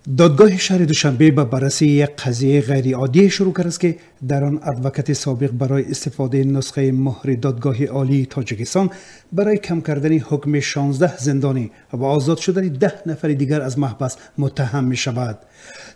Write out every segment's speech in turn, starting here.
Додгоҳи шаҳри Душанбе ба баррасии як қазияи ғайриоддие шурӯъ кард, ки дар он адвокати собиқ барои истифодаи нусхаи муҳри Додгоҳи Олии Тоҷикистон барои кам кардани ҳукми 16 зиндонӣ ва озод шудани 10 нафари дигар аз маҳбас муттаҳам мешавад.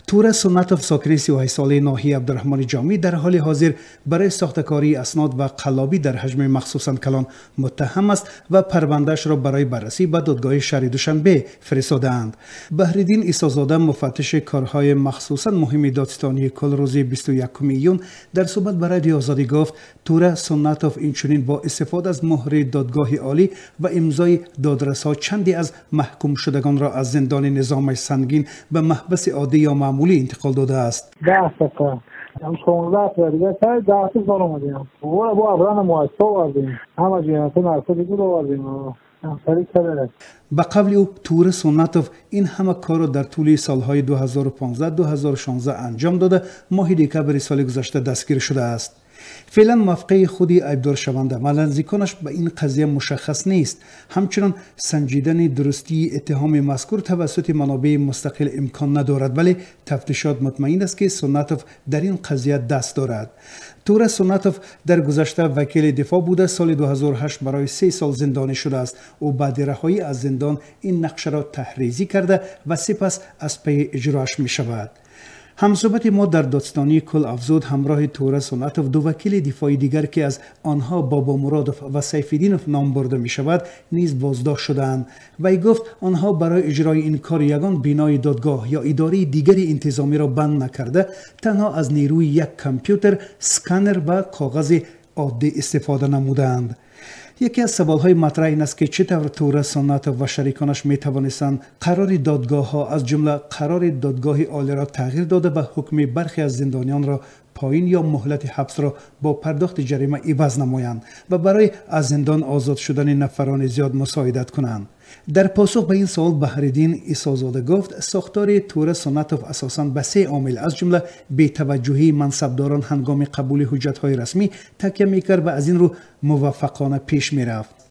Тура Суннатов, сокини 38-солаи ноҳияи Абдураҳмони Ҷомӣ, дар ҳоли ҳозир барои сохтакории аснод ва қаллобӣ дар ҳаҷми махсусан калон муттаҳам аст ва парвандаашро барои баррасӣ ба додгоҳи шаҳри Душанбе фиристодаанд. Баҳриддин Исозода, муфаттиши корҳои махсусан муҳими додситонии кул, рӯзи 21 июн дар суҳбат ба Радиои Озодӣ гуфт, Тура Суннатов инчунин бо истифода аз муҳри Додгоҳи Олӣ ва имзои додрасҳо чанде аз маҳкумшудагонро аз зиндони низоми сангин ба маҳбаси оддӣ ё маъмулӣ интиқол додааст. 10 تا 16 تا دیگه 10 تا омадем. Бо абрана муассиса овардем. Ҳама ҷиноятҳо наркотик овардем. Ба қавли ӯ, Тура Суннатов ин ҳама корро дар тӯли солҳои 2015-2016 анҷом дода, моҳи декабри соли гузашта дастгир шудааст. Феълан мавқеи худи айбдоршаванда ва наздиконаш ба ин қазия мушаххас нест. Ҳамчунон санҷидани дурустии иттиҳоми мазкур тавассути манобеи мустақил имкон надорад, вале тафтишот мутмаин аст, ки Суннатов дар ин қазия даст дорад. Тура Суннатов дар гузашта вакили дифоъ буда, соли 2008 барои 3 сол зиндонӣ шудааст. Ӯ баъди раҳоӣ аз зиндон ин нақшаро таҳрезӣ карда ва сипас аз пайи иҷроаш мешавад. Ҳамсӯҳбати мо дар додситонии кул афзуд, ҳамроҳи Тура Суннатов ду вакили дифоии дигар, ки аз онҳо Бобомуродов ва Сайфиддинов ном бурда мешавад, низ боздошт шудаанд. Вай гуфт, онҳо барои иҷрои ин кор ягон бинои додгоҳ ё идораи дигари интизомиро банд накарда, танҳо аз нерӯи як компютер, сканер ва коғази оддӣ истифода намудаанд. Яке аз саволҳои матраҳ ин аст, ки чӣ тавр Тура Суннатов ва шариконаш метавонистанд қарори додгоҳҳо, аз ҷумла қарори Додгоҳи Олиро тағйир дода ва ҳукми бархе аз зиндониёнро поин ё муҳлати ҳабсро бо пардохти ҷарима иваз намоянд ва барои аз зиндон озод шудани нафарони зиёд мусоидат кунанд. Дар посух ба ин суол Баҳриддин Исозода гуфт, сохтори Тура Суннатов асосан ба се омил, аз ҷумла бетаваҷҷӯҳии мансабдорон ҳангоми қабули ҳуҷҷатҳои расмӣ такя мекард ва аз ин рӯ муваффақона пеш мерафт.